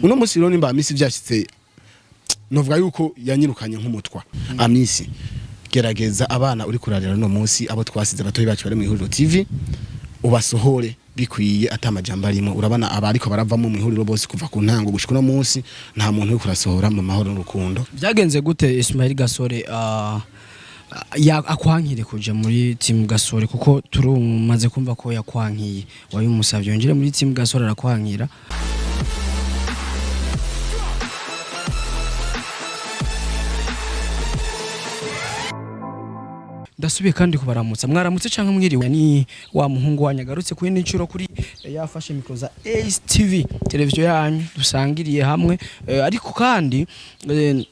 Uno munsi rero nimba Amisi vyashitse, novuga yuko yanyirukanye nk'umutwa. Amisi, gerageza abana uri kurarira uno munsi, abo twasize batoyi bacu bari mu Ihuriro TV, ubasohore bikwiye ata majambo arimo. Urabona abariko baravamo mu ihuriro bose kuva ku ntango gushika uno munsi, nta muntu uri kurasohora mu mahoro n'urukundo. Byagenze gute Ismail Gasore akwankire kuja muri team Gasore? Kuko turumaze kumva ko yakwankiye, wabimusavye yinjire muri team Gasore arakwankira. Ndasubiye kandi kubaramutsa, mwaramutse canke mwiriwe. Ni wa muhungu wanyu agarutse kuri n'incuro kuri yafashe mikro za Ace TV, televiziyo yanyu dusangiriye hamwe. Ariko kandi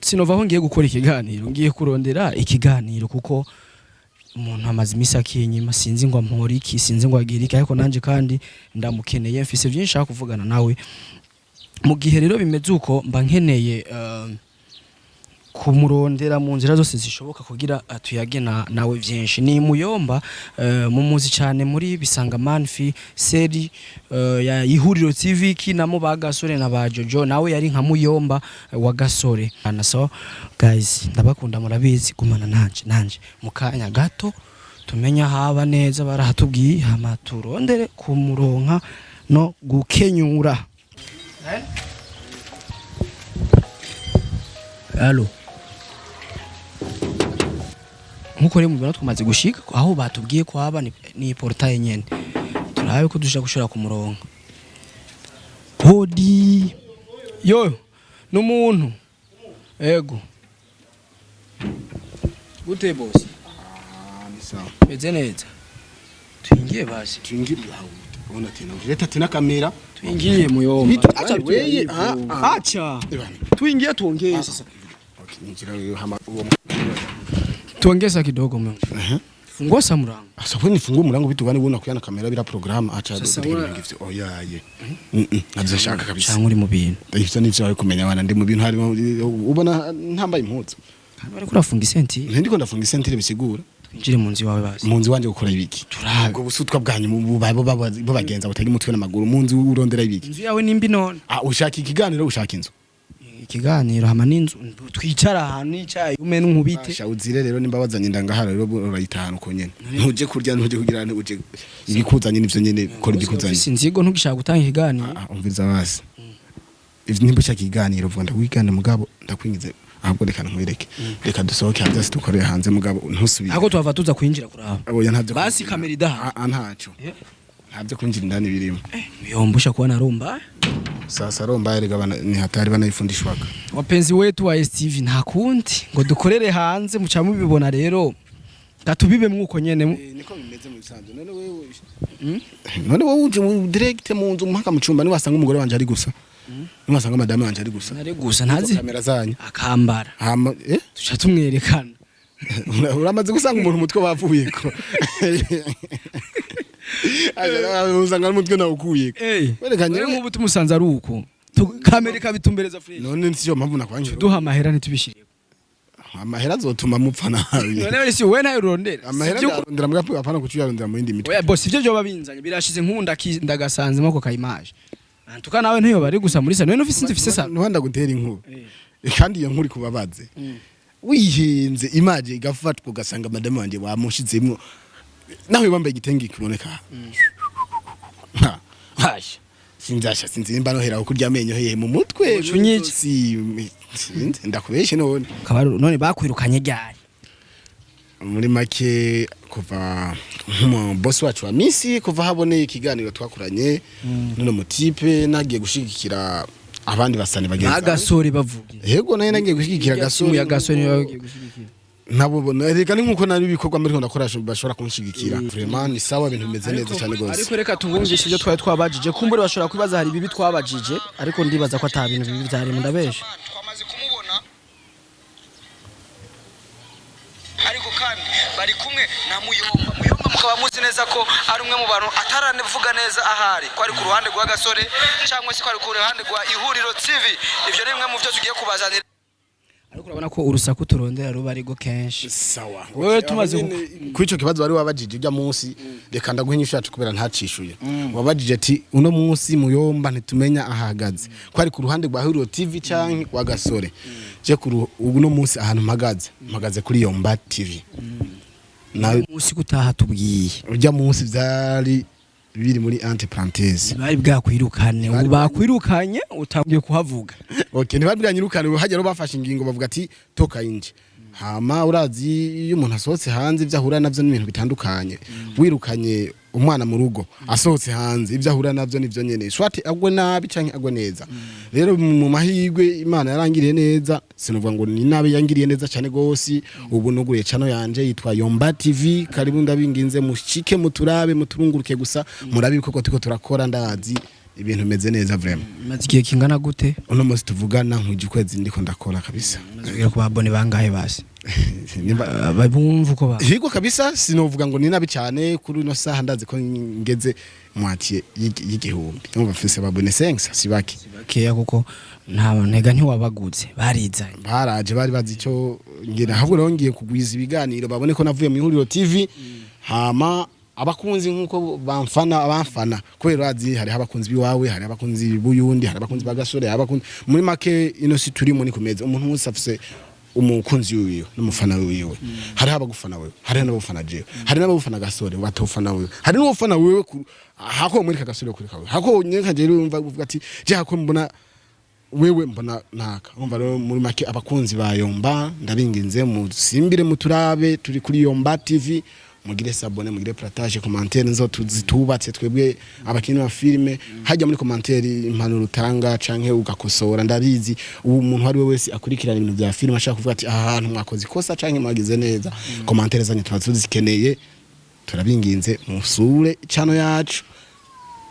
sinova aho ngiye gukora ikiganiro, ngiye kurondera ikiganiro kuko umuntu amaze imisi akinyima, sinzi ngo ampore iki, sinzi ngo agire iki, ariko nanje kandi ndamukeneye, mfise byinshi nshaka kuvugana nawe. Mu gihe rero bimeze uko, mba nkeneye kumurondera mu nzira zose zishoboka kugira tuyage nawe vyinshi. Ni Muyomba, mumuzi cyane muri Bisanga Manfi série ya Ihuriro TV kinamo ba Gasore na ba Jojo, nawe yari nka Muyomba wa Gasore. Na so guys, ndabakunda, murabizi, gumana nanje mu kanya gato tumenya haba neza, barahatubwiye, hama turondere kumuronka no gukenyura. Allo, nkuko rero mubibona twamaze gushika aho batubwiye ko haba, ni portail nyene, turabe ko dushaka gushobora kumuronka. Hodi yo n'umuntu ego gute boss? Meze neza, twingiye basi. Ubona tena leta tena kamera. Twingiye Muyomba. Acha weye, ah, ah. Acha tuingie tuongee sasa. Okay, ninjira wewe hama uwo. Tuongee kidogo mwe. Fungua sa mlango. Asa wewe nifungue mlango vitu gani? Ubona kuyana kamera bila programme, acha. Sasa dutegere ivyo oyaye. Ntavyashaka kabisa. Cyangwa uri mu bintu? Ivyo nivyo wawe kumenya wana, ndi mu bintu harimo ubona ntambaye impuzu. Kandi bariko urafunga isenti. Ndiko ndafunga isentire bisigura. Twinjire mu nzu iwawe basi. Mu nzu wanje gukora ibiki? Turabe. Ubwo busutwa bwanyu bubagenza butagira umutwe n'amaguru, mu nzu urondera ibiki? Inzu yawe nimbi none. Ah, ushaka ikiganiro, ushaka inzu? Ikiganiro hama n'inzu, twicara ahantu n'icayi ume n'unkubite. Asha uzire rero, nimba wazanye indangahara rero urayitahana uko nyene, ntuje kurya, ntuje kugira, ntuje ibikuzanye nivyo nyene, kora ibikuzanye. Ufise inzigo ntugishaka gutanga ikiganiro. Ah, umviriza basi. Ivyo nimba ushaka ikiganiro, vuga ndakwigana, mugabo ndakwingize, ahubwo reka nkwereke, reka dusohoke hanze dukorere hanze, mugabo ntusubire. Ahubwo tuhava tuza kwinjira kuraba. Oya, ntavyo. Basi kamera idahari. Ah, ah, ntaco. Ntabyo kwinjira indani birimo. Muyomba usha kuba narumba. Sasa romba erega bana ni hatari banayifundishwaga. Wapenzi wetu wa STV, nta kundi ngo dukorere hanze, muca mubibona rero gatubibe mwuko nyene. Niko bimeze mu bisanzwe. None wewe, none wowe uje direct mu nzu mpaka mu cumba, niwasanga umugore wanje ari gusa, niwasanga madame wanje ari gusa? Nari gusa ntazi. Kamera zanyu. Akambara. Hama eh. Tuca tumwerekana. Uramaze gusanga umuntu umutwe wavuyeko, usanga n'umutwe nawukuyeko. Werekanye. Wewe nk'ubu tumusanze ari uko, kamera ikabitumbereza fresh. None siyo mpamvu nakwangira. Duha amahera ntitubishire. Amahera azotuma mupfa nabi. None si wowe nayo urondera? Amahera Sivyo ndarondera mugapfa, apana kucuyarondera mu yindi mitwe. Oya boss, ivyo byoba binzanye birashize nk'ubu ndagasanzemo ako kayimaje antuka nawe ntiyo bari gusa muri sa none ufise inzu ufise sa. Ntuhanda gutera inkuru kandi iyo nkuru ikubabaze. Wihenze image igafatwa, ugasanga madame wanje wamushizemwo nawe wambaye igitenge kiboneka. Ha, hasha sinzasha, sinzi nimba nohera kurya amenyo hehe mu mutwe. Ucunyica. Si sinzi ndakubeshe none. Kabaru none bakwirukanye ryari? Muri make, kuva nk'umu boss wacu wa misi, kuva haboneye ikiganiro twakoranye none mutipe nagiye gushigikira abandi basani bagenzi banjye. Agasore bavuge. Yego, nayo nagiye gushigikira Gasore Gasore. Ya Gasore niwe bagiye gushigikira. Nabo bona reka ni nkuko nari ibikorwa muri ndakora bashobora kunshigikira. Vraiment ni sawa, ibintu bimeze neza cyane gose. Ariko reka tubumvishe ibyo twari twabajije, kumbure bashobora kwibaza hari ibibi twabajije, ariko ndibaza ko ata bintu bibi byarimo, ndabesha. Twamaze kumubona, ariko kandi bari kumwe na Muyomba. Muyomba mukaba muzi neza ko ari umwe mu bantu ataravuga neza ahari ko ari ku ruhande rwa Gasore cyangwa se ko ari ku ruhande rwa Ihuriro TV. Ibyo ni bimwe mu byo tugiye kubazanira. Ariko urabona ko urusaku turondera ruba ari kenshi. Sawa. Wewe tumaze Kuri ico kibazo wari wabajije ujya munsi, reka ndaguha inyishu yacu kubera ntacishuye. Wabajije ati uno munsi Muyomba ntitumenya ahagaze, ko ari ku ruhande rwa Huriro TV canke rwa Gasore. Je ku uno munsi ahantu mpagaze, mpagaze kuri Yomba TV na Munsi gutaha tubwiye. Ujya munsi vyari biri muri entre parenthèse. Bari bwakwirukane, ubu bakwirukanye utangiye kuhavuga. Okay, ntibabwanyirukane, ubu hajya rero bafashe ingingo bavuga ati toka inje. Hama urazi iyo umuntu asohotse hanze ibyo ahura navyo n'ibintu bitandukanye. Wirukanye umwana mu rugo, asohotse hanze ibyo ahura navyo nivyo nyene, soit agwe nabi canke agwe neza. Rero mu mahirwe Imana yarangiriye neza, sinovuga ngo ni nabi, yangiriye neza cyane gose. Ubu nuguye channel yanje yitwa Yomba TV. Karibu, ndabinginze mushike muturabe, muturunguruke gusa murabe ibikorwa turiko turakora. Ndazi ibintu bimeze neza vraiment. Maze igihe kingana gute? Uno munsi tuvugana nkwije ukwezi ndiko ndakora kabisa. Maze kugera ku babone bangahe basi? Nimba Bumva uko ba Higo kabisa, sinovuga ngo ni nabi cyane. Kuri ino saha ndazi ko ngeze moitié y'igihumbi. Numva mfise ababone 5 si bake. Bakeya kuko nta ntega ntiwabaguze, barizanye. Baraje, bari bazi icyo ngira. Ahubwo rero ngiye kugwiza ibiganiro babone ko navuye mu Ihuriro TV. Hama abakunzi nkuko bamfana, abamfana kubera urazi hariho abakunzi biwawe, hari abakunzi b'uyundi, hari abakunzi ba Gasore, hari abakunzi. Muri make ino si turimo ni kumeza, umuntu wese afise umukunzi wiwe n'umufana wiwe. Hariho abagufana wewe, hariho n'abagufana jewe, hari n'abagufana Gasore batofana wewe, hari n'uwufana wewe hako mwereka Gasore kureka wewe, hako nyereka jewe. Urumva uvuga ati je hako mbona wewe mbona naka. Umva rero, muri make abakunzi ba Yomba ndabinginze musimbire muturabe, turi kuri Yomba TV. Mugire s'abonner, mugire partage, commentaire nzo tuzitubatse twebwe abakinyi ba filme. Hajya muri commentaire impanuro utanga canke ugakosora. Ndabizi ubu umuntu ari we wese akurikirana ibintu bya filme ashaka kuvuga ati aha hantu mwakoze ikosa canke mwagize neza. Commentaire zanyu tuba tuzikeneye. Turabinginze musure channel yacu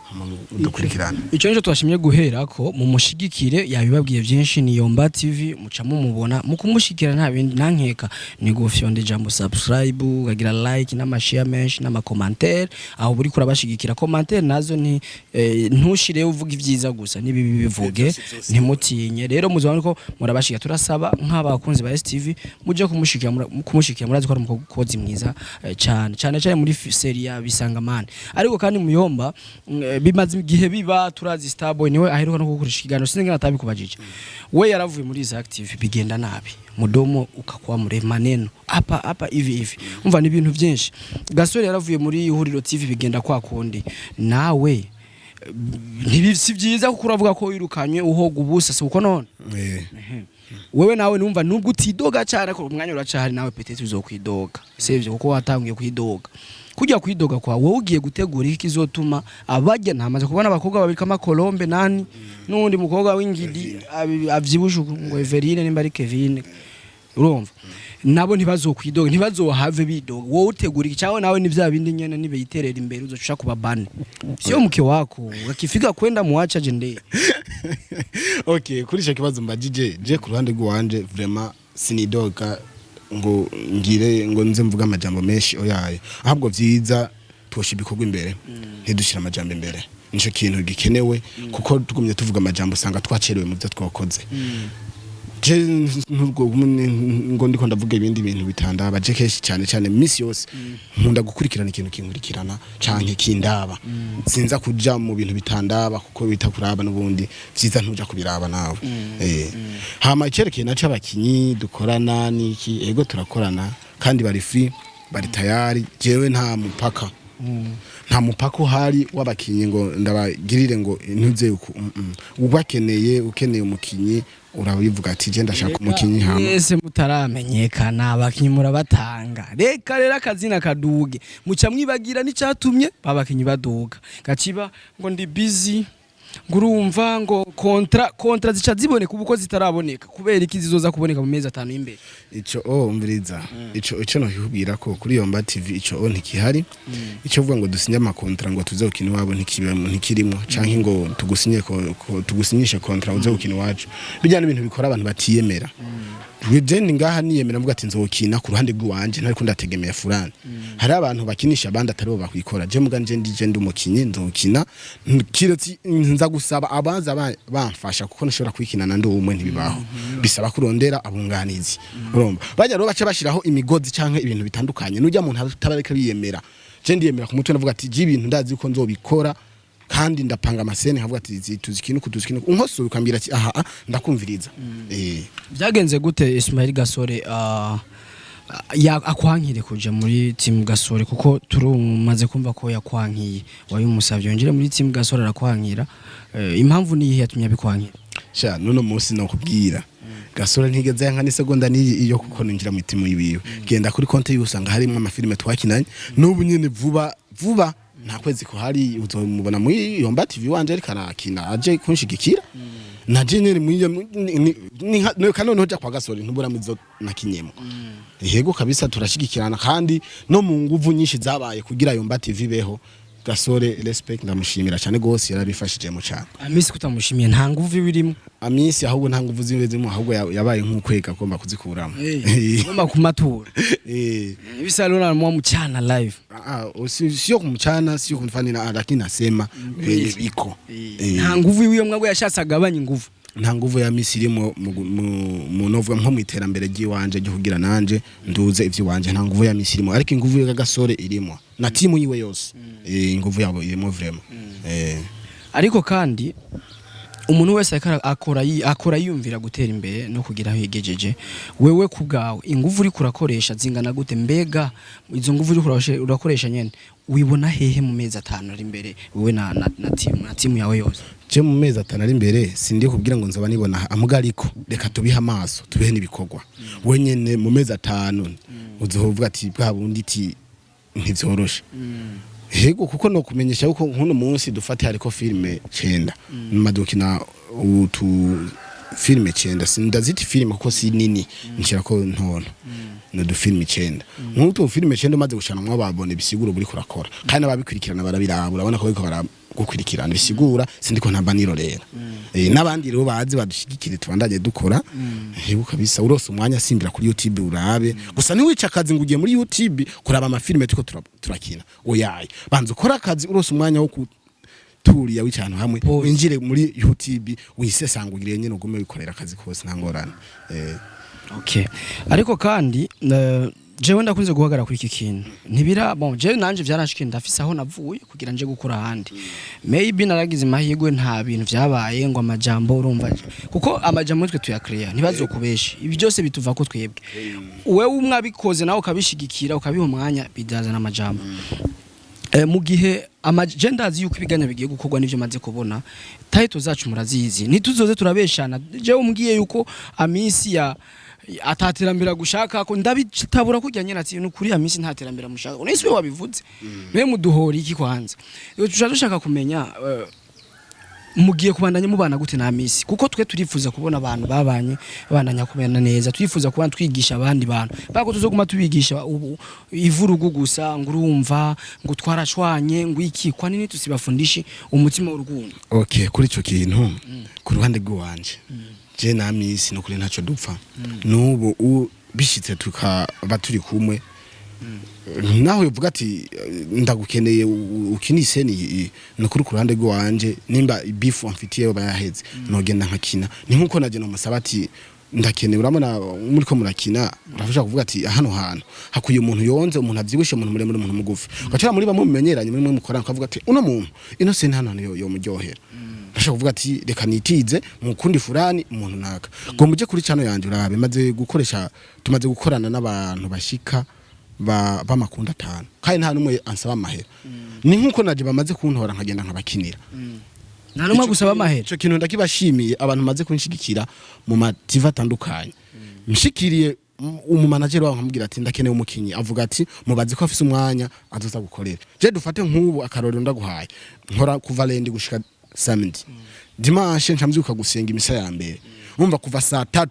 hama dukurikirane. Icyo nicyo twashimye guhera ko mumushigikire. Yabibabwiye byinshi, ni Yomba TV, muca mumubona. Mu kumushigikira nta bindi nankeka, ni gufyonda ijambo subscribe, ukagira like n'amashare menshi n'amacommentaire. Aho buri kurabashigikira. Commentaire nazo ni ntushire uvuga ibyiza gusa, n'ibibi bivuge, ntimutinye. Rero muzabona ko murabashiga. Turasaba nk'abakunzi ba STV muje kumushigikira, kumushigikira. Murazi ko ari umukozi mwiza cyane cyane cyane muri série ya Bisangamane. Ariko kandi Muyomba, bimaze igihe biba. Turazi Starboy niwe aheruka no gukoresha ikiganiro, sinzi ngana atabikubajije. We yaravuye muri izi active bigenda nabi, mudomo ukakuwa mure maneno hapa hapa hivi hivi, umva ni ibintu byinshi. Gasore yaravuye muri Ihuriro TV bigenda kwa kundi. Nawe si byiza kuko uravuga ko wirukanywe uhoga ubusa, si uko none? Wewe nawe numva nubwo utidoga cyane, ariko umwanya uracahari, nawe peut-être uzokwidoga, sivyo? Kuko watangiye kwidoga. Kujya kwidoga kwa wowe, ugiye gutegura iki kizotuma abajya ntamaze kubona abakobwa babiri kama Colombe nani n'uwundi mukobwa w'ingidi avyibushe ngo Everine nimba ari Kevin, urumva nabo ntibazokwidoga, ntibazohave bidoga. Wowe utegura iki? Cyangwa nawe ni vya bindi nyene nibeyiterera imbere uzoca kuba bane, sio mke wako akifika kwenda muacha jende? Okay, kuri icyo kibazo mbajije, je ku ruhande rw'iwanje vraiment sinidoga ngo ngire ngo nze mvuga amajambo menshi, oyaye. Ahubwo vyiza twosha ibikorwa imbere, ntidushire amajambo imbere. Nico kintu gikenewe, kuko tugumye tuvuga amajambo usanga twacerewe mu byo twakoze. Je nturwo ngo ndiko ndavuga ibindi bintu bitandaba. Je kenshi cyane cyane misi yose nkunda gukurikirana ikintu kinkurikirana canke kindaba. Sinza kuja mu bintu bitandaba, kuko bitakuraba n'ubundi vyiza ntuja kubiraba nawe. Hama icerekeye naco abakinyi dukorana niki, ego turakorana kandi bari free, bari tayari. Jewe nta mupaka uhari w'abakinyi ngo ndabagirire ngo ntuze uku. Ubakeneye, ukeneye umukinyi urabivuga ati je ndashaka umukinyi, hama Mwese mutaramenyekana abakinyi murabatanga. Reka rero akazina kaduge, muca mwibagira n'icatumye babakinyi baduga. Gaciba ngo ndi busy, ngo urumva ngo contrat zica ziboneka ubu ko zitaraboneka. Kubera iki zizoza kuboneka mu mezi 5 y'imbere? Ico o umviriza, ico no kikubwira ko kuri Yomba TV ico o ntikihari. Ico uvuga ngo dusinye amacontrats ngo tuze gukina iwabo ntikibemo, ntikirimo, canke ngo tugusinye ko tugusinyishe contrat uze gukina iwacu. Bijya n'ibintu bikora abantu batiyemera. Je ni ngaha niyemera mvuga ati nzokina ku ruhande rw'iwanje, ntariko ndategemea fulani. Hari abantu bakinisha abandi atari bo bakwikora. Je muga nje ndi umukinyi, nzokina kiretse nza. Mbanza gusaba abaza bamfasha kuko nshobora kwikinana ndi umwe, ntibibaho. Bisaba kurondera abunganizi. Urumva bajya rero baca bashiraho imigozi canke ibintu bitandukanye, nujya muntu atabareka biyemera. Je ndiyemera ku mutwe, ndavuga ati je ibintu ndazi ko nzobikora, kandi ndapanga ama scènes, nkavuga ati tuzi ikintu tuzi ikintu, unkosora ukambwira ati aha ah, ndakumviriza. Byagenze gute Ismail Gasore akwankire kuja muri team Gasore? Kuko turumaze kumva ko yakwankiye, wabimusavye yongere muri team Gasore arakwankira. Impamvu ni iyihe yatumye abikwankira? Sha, nuno munsi no kubwira Gasore ntigeze yanka n'isegonda niyi iyo, kuko ninjira mu timu yiwiwe. Genda kuri konti yiwe usanga harimo amafilime twakinanye n'ubu nyene. Vuba vuba, nta kwezi kuhari, uzomubona muri Yomba TV wanje ariko arakina, aje kunshigikira. Naje nyene muri noneho ja kwa Gasore ntubura mizo nakinyemo. Yego kabisa, turashigikirana, kandi no mu nguvu nyinshi zabaye kugira Yomba TV beho, Gasore respect, ndamushimira cyane gose, yarabifashijemo cyane. Amisi kutamushimiye, nta nguvu ibirimo? Amisi ahubwo nta nguvu ziwe zimwe, ahubwo yabaye nk'ukwega agomba kuzikuramo. Ugomba kumatura. Eh. Ibisalona mwa mchana live. Ah, sio kumchana, sio kumfanira, lakini nasema venye biko. Nta nguvu iwiyo mwabwo yashatse agabanya inguvu. Nta nguvu ya misi irimo mu novuga nko mu iterambere ry'iwanje ryo kugira nanje nduze ivy'iwanje. Nta nguvu ya misi irimo, ariko inguvu ya Gasore irimo na timu yiwe yose. Inguvu yabo irimo vraiment. Ariko kandi umuntu wese ariko akora yiyumvira gutera imbere no kugira aho yigejeje. Wewe ku bwawe, inguvu uriko urakoresha zingana gute? Mbega izo nguvu uriko urakoresha nyene wibona hehe mu mezi 5 ari imbere, wewe na team yawe yose? Je mu mezi 5 ari imbere sindi kubwira ngo nzoba nibona amuga, ariko reka tubihe amaso, tubihe n'ibikorwa. We nyene mu mezi 5 uzovuga ati bwa bundi ti ntivyoroshe. Yego, kuko no kumenyesha yuko nkuno munsi dufate hariko filime 9 madukina, utu filime 9, sindazita filime kuko si nini, nshira ko ntono no du filime 9. Nk'utu filime 9 umaze gushana mwa babone, bisigura buri kurakora, kandi ababikurikirana barabiraba, urabona ko bariko baragukurikirana, bisigura sindiko ntamba nirorera. N'abandi rero bazi badushigikire, tubandanye dukora. Yego kabisa, urose umwanya simbira kuri YouTube urabe gusa, ntiwica akazi ngo ugiye muri YouTube kuraba amafilime turiko turakina. Oyaye, banza ukora akazi, urose umwanya wo turiya w'icantu hamwe, Pause. winjire muri YouTube wisesangurire nyine, ugume wikorera akazi kose, nta ngorane. Okay, ariko kandi jewe ndakunze guhagarara kuri iki kintu ntibira. Bon, jewe nanje vyaranshikiye, ndafise aho navuye kugira nje gukora ahandi. Maybe naragize amahirwe, nta bintu vyabaye ngo amajambo, urumva, kuko amajambo twe tuyakreya, ntibazokubesha, ibi byose bituva ko twebwe. Wewe umwe abikoze nawe ukabishigikira, ukabiha umwanya, bidazana amajambo. Mu gihe je ndazi yuko ibiganiro bigiye gukorwa n'ivyo maze kubona, title zacu murazizi, ntituzoze turabeshana. Jewe umbwiye yuko Amisi ya ataterambere gushaka ko ndabitabura kurya nyene, ati nukuri Amisi nta terambere mushaka, unese we wabivuze mwe muduhora iki? Kwanza rero tuja dushaka kumenya mugiye kubandanya mubana gute na Amisi, kuko twe turifuza kubona abantu babanye babandanya kubana neza. Turifuza kuba twigisha abandi bantu bako tuzoguma tubigisha ubu ivurugu gusa, ngo urumva ngo twarashwanye, ngo iki. Kwa nini tusibafundishi umutima w'urukundo? Okay, kuri ico kintu, ku ruhande rw'iwanje, je na Amisi nukuri ntaco dupfa. N'ubu bishitse tukaba turi kumwe, naho yovuga ati ndagukeneye ukinise, ni nukuri ku ruhande rw'iwanje, nimba beef amfitiye yoba yaheze, nogenda nkakina. Ni nkuko naje nomusaba ati ndakeneye. Urabona muri ko murakina, urafasha kuvuga ati hano hantu hakwiye umuntu yonze, umuntu avyibushe, umuntu muremure, umuntu mugufi. Ugacara muri bamwe mumenyeranye, muri mwe mukorana, ukavuga ati uno muntu ino scène hano hantu yomuryohera. Ndashaka kuvuga ati reka nitize mu kundi furani umuntu naka ngo muje kuri channel yanje urabe, maze gukoresha, tumaze gukorana n'abantu bashika b'amakunda 5, kandi nta numwe ansaba amahera. Ni nkuko naje bamaze kuntora nkagenda nkabakinira. Nta numwe gusaba amahera. Ico kintu ndakibashimiye, abantu maze kunshigikira mu mativa atandukanye. Nshikiriye umumanageri wabo nkamubwira ati ndakeneye umukinyi, avuga ati mubaze ko afise umwanya azoza gukorera. Je dufate nk'ubu akarorero ndaguhaye, nkora kuva lundi gushika samedi. Dimanche nca mvyuka gusenga imisa ya mbere. Umva, kuva saa 3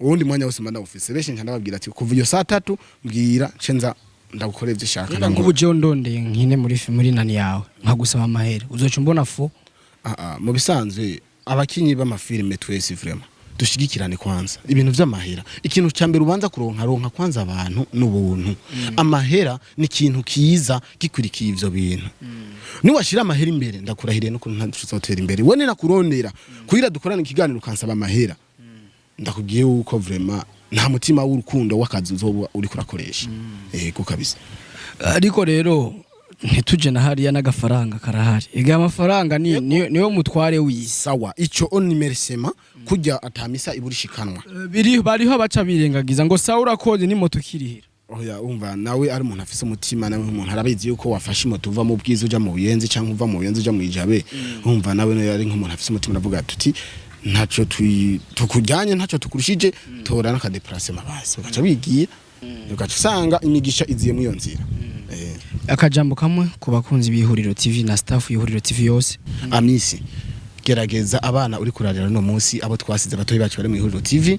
uwundi mwanya wose mba ndawufise. Benshi nca ndababwira ati kuva iyo saa 3 mbwira nce nza ndagukorera ivyo shaka. Reka, nk'ubu jewe ndondeye nkine muri nani yawe nkagusaba amahera, uzoca umbona fo? Ah, ah, mu bisanzwe abakinyi b'amafilime twese vraiment Dushigikirane kwanza. Ibintu vy'amahera, ikintu ca mbere ubanza kuronka, ronka kwanza abantu n'ubuntu. Amahera ni ikintu kiza gikurikiye ivyo bintu. Niwashira amahera imbere, ndakurahiriye n'ukuntu ntuzotera imbere. We ninakurondera kugira dukorane ikiganiro ukansaba amahera, ndakubwiye yuko vraiment nta mutima w'urukundo w'akazi uzoba uriko urakoresha. Yego kabisa. Ariko rero ntituje na hariya, n'agafaranga karahari. Ega amafaranga ni niyo mutware w'isi. Sawa, ico onimersema kurya atamisa iburishikanwa. Biri bariho abaca birengagiza ngo sawa, urakoze, ni moto ukirihira. Oya, umva, nawe ari umuntu afise umutima, nawe nk'umuntu arabizi yuko wafashe imoto uva mu Bwiza uja mu Buyenzi canke uva mu Buyenzi uja mu Ijabe. Umva, nawe nawe ari nk'umuntu afise umutima, aravuga tuti ntaco tukujyanye, ntaco tukurushije, tora n'aka déplacement basi, ugaca wigira, ugaca usanga imigisha iziye muri iyo nzira. Akajambo kamwe ku bakunzi b'Ihuriro TV na staff y'Ihuriro TV yose. Amisi, gerageza abana uri kurarira no munsi, abo twasize batoyi bacu bari mu Ihuriro TV,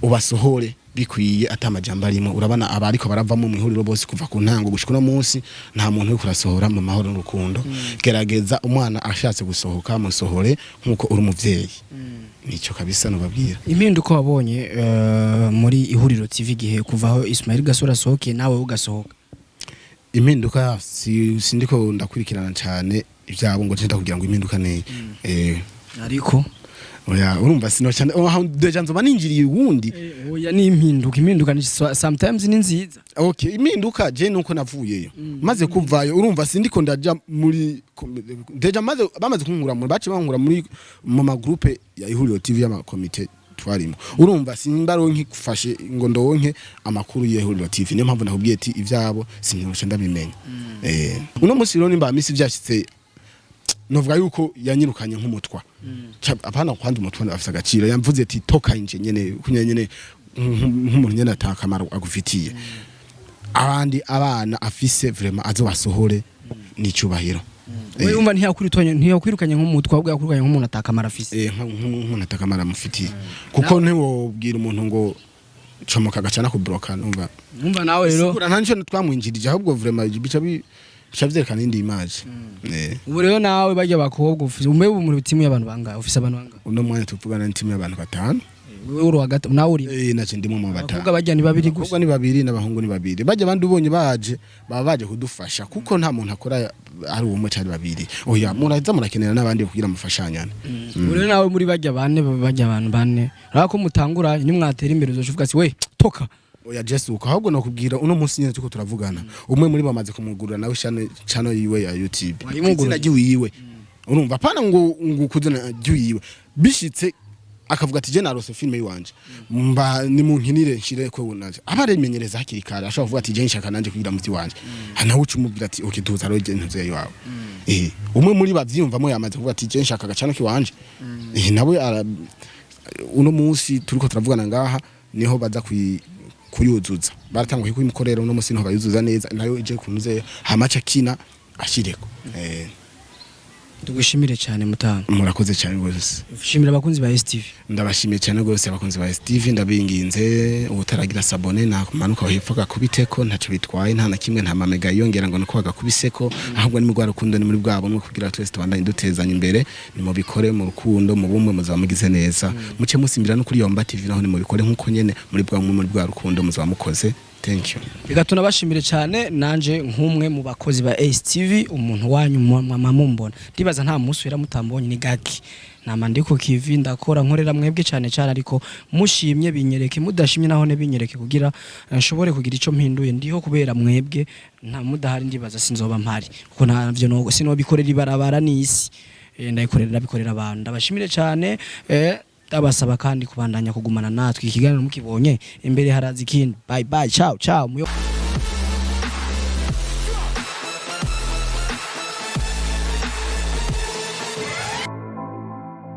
ubasohore bikwiye, ata amajambo arimo. Urabona abariko baravamo mu ihuriro bose kuva ku ntango gushika uno munsi, nta muntu uri kurasohora mu mahoro n'urukundo. Gerageza umwana ashatse gusohoka, musohore nkuko uri umuvyeyi. Nico kabisa nubabwira. Impinduka wabonye muri Ihuriro TV gihe kuva aho Ismail Gasore asohokeye, nawe ugasohoka? Impinduka sindiko ndakurikirana cyane ivyabo ngo nje kugira ngo impinduka ni Ariko oya, urumva sino cyane, oh, déjà nzoba ninjiriye uwundi. Oya, ni impinduka, impinduka ni sometimes ni nziza. Okay, impinduka je nuko navuyeyo, maze kuvayo, urumva sindiko ndaja muri déjà maze bamaze kunkura muri, bace bankura muri mu ma groupe ya Ihuriro TV y'amakomite twarimo. Urumva simba ronki kufashe ngo ndonke amakuru y'Ihuriro TV. Niyo mpamvu nakubwiye ati ivyabo sinyoroshe ndabimenya. Uno munsi rero nimba misi vyashitse, novuga yuko yanyirukanye nk'umutwa. Apana kwandi umutwa afise agaciro. Yamvuze ati toka inje nyene, kunya nyene nk'umuntu nyene atakamaro agufitiye. Abandi abana afise vraiment azobasohore n'icubahiro. Wewe umva, ntiyakwirukanye nk'umutwe, ahubwo yakwirukanye nk'umuntu atakamaro afise. Nk'umuntu atakamaro amufitiye, kuko ntiwobwira umuntu ngo comoka agacana kubroka, numva. Numva nawe rero Sigura nta nico twamwinjirije, ahubwo vraiment bica vyerekana indi image. Ubu rero nawe barya bakobwa ufise umwe muri timu y'abantu bangahe? Ufise abantu bangahe? Uno mwanya tuvugana n'itimu y'abantu batanu. Wewe uri wa gatatu, nawe uri Naje ndimo mu batanu. Abakobwa barya ni babiri gusa? Abakobwa ni babiri n'abahungu ni babiri. Bajya abandi ubonye baje, baba baje kudufasha, kuko nta muntu akora ari umwe cyari babiri. Oya, muraza murakenera n'abandi kugira mufashanyane. Ubu rero nawe muri barya bane, barya abantu bane, urabona ko mutangura, nimwatera imbere uzoca uvuga ati we toka. Oya, Jesu uko ahubwo nokubwira uno munsi nyene tuko turavugana, umwe muri bamaze kumugurira nawe channel channel yiwe ya YouTube. Wayimuguriye? Izina ryiwiwe, urumva, apana ngo kuzina ryiwiwe, bishitse akavuga ati je narose filme yiwanje, mba nimunkinire nshire ko naje, aba aremenyereza hakiri kare. Ashobora kuvuga ati je nshaka nanje kugira muti wanje, nawe uca umubwira ati okay, tuza rero ntuze iwawe. Umwe muri bavyiyumvamo yamaze kuvuga ati je nshaka agacano kiwanje. Nawe uno munsi turiko turavugana ngaha niho baza kuyuzuza. Baratanguye kuyimukorera, uno munsi niho bayuzuza neza, nayo ije kunuze hamaca kina ashireko. Tugushimire cyane, mutanga. Murakoze cyane rwose. Shimira abakunzi ba STV. Ndabashimiye cyane rwose abakunzi ba STV. Ndabinginze, utaragira s'abonner nakumanuka hepfo gakubiteko, ntacyo bitwaye, nta na kimwe, nta mamega yiyongera ngo nuko bagakubiseko. Ahubwo ni mu rwa rukundo, ni muri bwa bumwe, kugira twese tubandanye dutezanya imbere. Nimubikore mu rukundo, mu bumwe, muzaba mugize neza. Muce musimbira no kuri Yomba TV, naho nimubikore nkuko nyene, muri bwa bumwe, muri bwa rukundo, muzaba mukoze. Thank you. Reka tunabashimire cyane, nanje nk'umwe mu bakozi ba STV, umuntu wanyu mwama mumbona. Ndibaza nta munsi wera mutambonye, ni gaki. Nama ndi ku kivi, ndakora, nkorera mwebwe cyane cyane. Ariko mushimye binyereke, mudashimye naho ne binyereke, kugira nshobore kugira ico mpinduye. Ndiho kubera mwebwe, nta mudahari ndibaza sinzoba mpari, kuko ntavyo no sinobikorera ibarabara n'isi. Ndayikorera, ndabikorera abantu. Ndabashimire cyane, ndabasaba kandi kubandanya kugumana natwe. Ikiganiro mukibonye imbere haraza ikindi. Bye bye, ciao ciao.